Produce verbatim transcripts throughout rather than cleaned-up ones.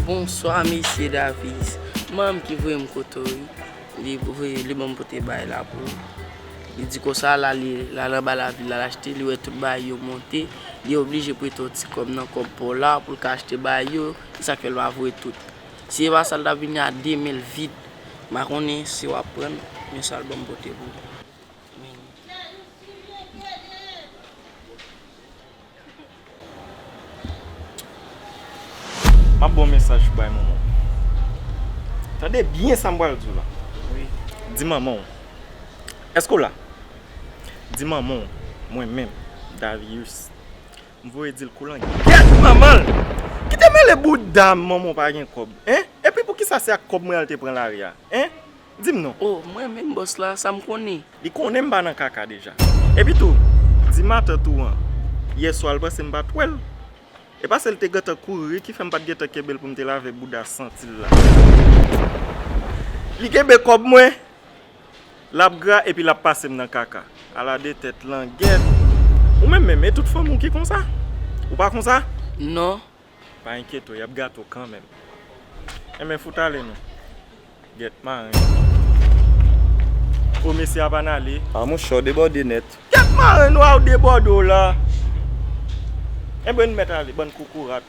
Bonswa, mesye Davis. Manman m ki voye m kote w, wi. Li voye, li ban m pote bagay la pou ou. Li di konsa, la, li, la, l anba lavil la, l achte, li wè tout bagay yo monte. Li oblije prete yon ti kòb nan kòb pa w la pou l ka achte bagay yo. Se sa k fè l pa voye tout. Si se pa sa, l t ap vini a de men l vid. M pa konnen si w ap pran l, men sa l ban m pote pou ou. M ap ba w mesaj pou bay manman w. Tande byen sa m pral di w la. Wi. Di manman w. Èske w la? Di manman w, mwen menm, Davius, m voye di l kou langyèt manman l. Kite mele bouda m, manman w pa gen kòb, en? Epi poukisa se ak kòb mwen al te pran lari a, en? Di m non. O, mwen menm bòs la, sa m konnen. Li konnen m pa nan kaka deja. Epi tou, di matant ou an, yè swa l panse m pa t wè l. E paske l te gentan kouri ki fè m pa t gentan kenbe l pou m te lave bouda santi l la. Li kenbe kòb mwen, l ap gra epi l ap pase m nan kaka. Ala de tèt langyèt. Ou menm menm, e tout fanmi w ki konsa? Ou pa konsa? Non. Pa enkyete w, y ap gate w kanmenm. Enben, fout ale non. Gèt maren. O, mesye a pa n ale. A, monchè, w debòde nèt. Gèt maren nwa w debòde w la. Enben, n mèt ale, bann koukourat.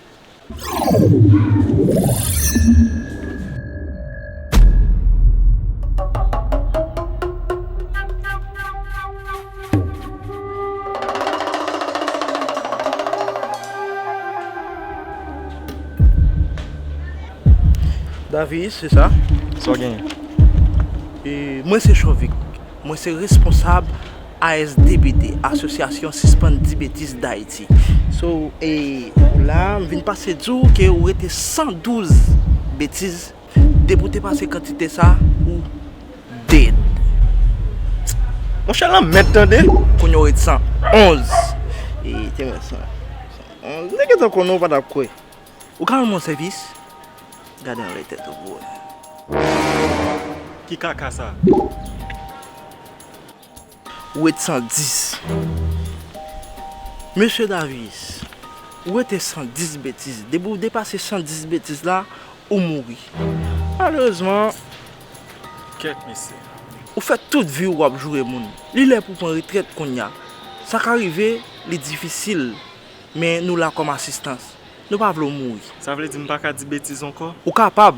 Davis, se sa? Sa w genyen? E, mwen se Chovik. Mwen se responsab A S D B D, Asosyasyon Sispann Di Betiz Dayiti. So, e, la, m vin pase di w ke ou rete san douz betiz. Depi w te pase kantite sa, ou dead. Monchè, lanmèd tande. Kounye a w ret san onz. E, te mwen san, san onz. Nèg gentan konnen w pa t ap kwè. Ou ka rann mwen sèvis? Gade anlè tèt ou pou wè. Ki kaka sa? Ou ret san dis. Mesye Davis, ou rete san dis betiz. Depi w depase san dis betiz la, ou mouri. Malerezman, kèt mesye. Ou fè tout vi w w ap joure moun. Li lè pou w pran retrèt kounye a. Sa ka rive, li difisil, men nou la kòm asistans. Nou pa vle w mouri. Sa vle di m pa ka di betiz ankò? Ou kapab,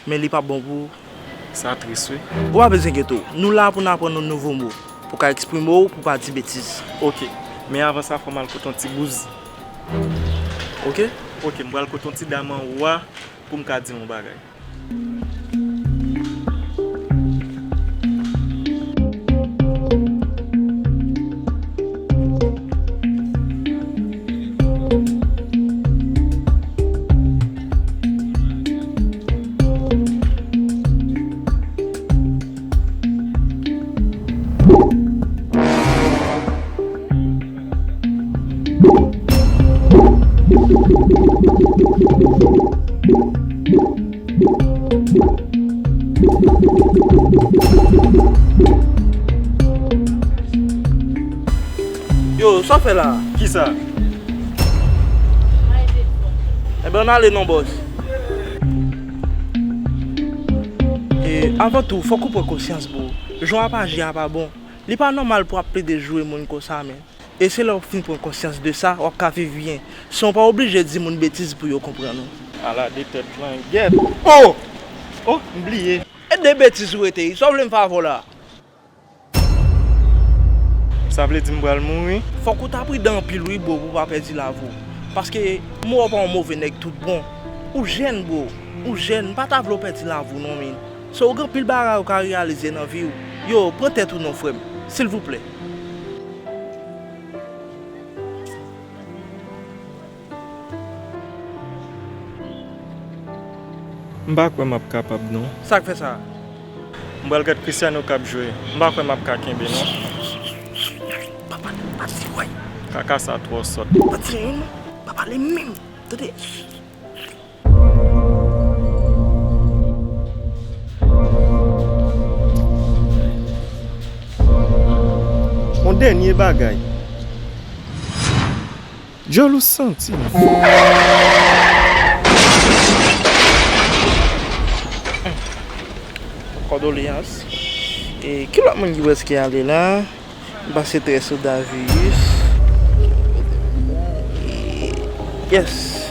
men li p ap bon pou ou. Sa tris, wi. Ou pa bezwen enkyete w. Nou la pou n aprann ou nouvo mo, pou w ka eksprime w, pou w pa di betiz. Oke. Men avan sa, fò m al kote yon ti bouz. Oke? Oke, m pral kote yon ti dam anwo a pou m ka di yon bagay. Yo, sa w fè la? Kisa? Enben, ann ale non, bòs. E, avan tou, fòk ou pran konsyans, bro. Jan w ap aji a pa bon. Li pa nòmal pou w ap plede joure moun konsa, men. E se lè w fin pran konsyans de sa, w ap ka viv byen, san w pa oblije di moun betiz pou yo konprann ou. Ala de tèt langyèt. O! O, m bliye. E de betiz ou rete, sa w vle m fè avè w la? Sa vle di m pral mouri? Fòk ou ta pridan anpil wi, bro, pou w pa pèdi lavi w. Paske m wè w pa yon move nèg tout bon. Ou jèn, bro. Ou jèn, m pa ta vle w pèdi lavi w non, men. So, gen anpil bagay ou ka reyalize nan vi w. Yo, pran tèt ou non, frè m. Silvouplè. M pa kwè m ap kapab, non. Sa k fè sa? M pral gad Cristiano k ap jwe. M pa kwè m ap ka kenbe, non. Pa pale, pa di, woy. Kaka sa twò sòt. Pa di anyen, non. Pa pale menm. Tande. Yon dènye bagay. Djòl ou santi m. Kondoleyans. E ki lòt moun ki prèske ale la? M pase trè sou Davius. Yes.